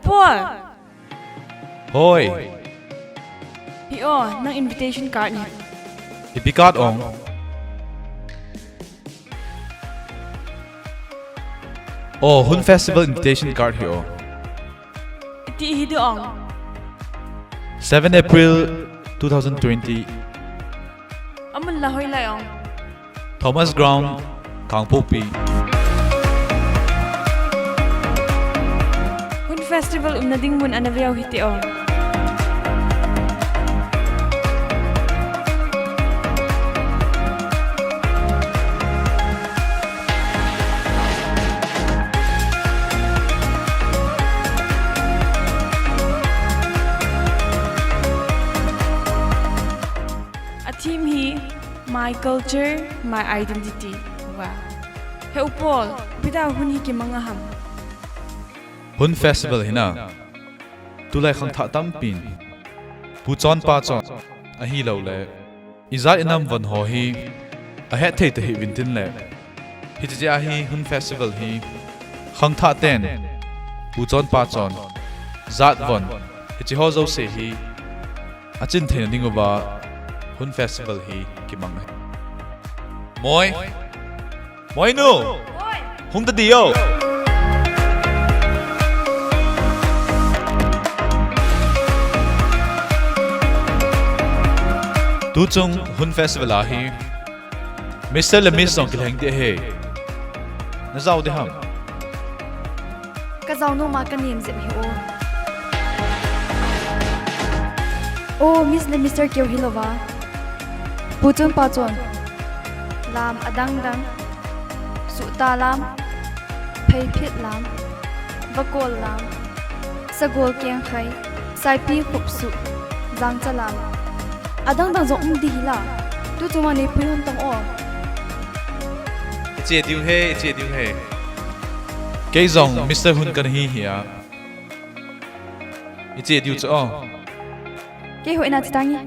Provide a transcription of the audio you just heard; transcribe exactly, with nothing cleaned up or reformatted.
Paul! Hoi! Hi o, nang invitation card hi. Ipi card ong? O, Hun Festival invitation card hi o. Iti hi di ong? Seven April two thousand twenty. Amun la hoilai ong? Thomas Ground, Kangpokpi. Hun Festival umna ding mun ana veu hite o. A theme hi My Culture, My Identity. Wa. He u Paul, ipi dia Hun hi kimang a ham? Hun Festival hi na. Tulai khangthah tampin pu chon pa chon ahilouleh ijat inam von ho hi ahet thei tahih uvin tin le. Hiche jeh a hi Hun Festival hi khangthah ten pu chon pa chon jat von hiche ho jouse hi achin theina ding uva Hun Festival hi kimang ahi. Moi. Moinu! Hung ta di o! Tuchung Hun Festival a hi Mister le Miss jong kilheng ding ahi. Na jao ding ham? Ka jao nom a ka nem jep hi o. O, Miss le Mister keu hilouva. Pu chon pa chon. Lam adang dang. Suhta lam. Pheiphit lam. Vakol lam. Sagol kengkhai. Saipi khupsuh. Jangcha lam. Adang dang jong um di hila. Tuchung a neipui hon tong o. Iche diu he, iche diu he. Kei jong Mister Hun kana hi hia. Iche diu chu o. Kei hoina chi tange.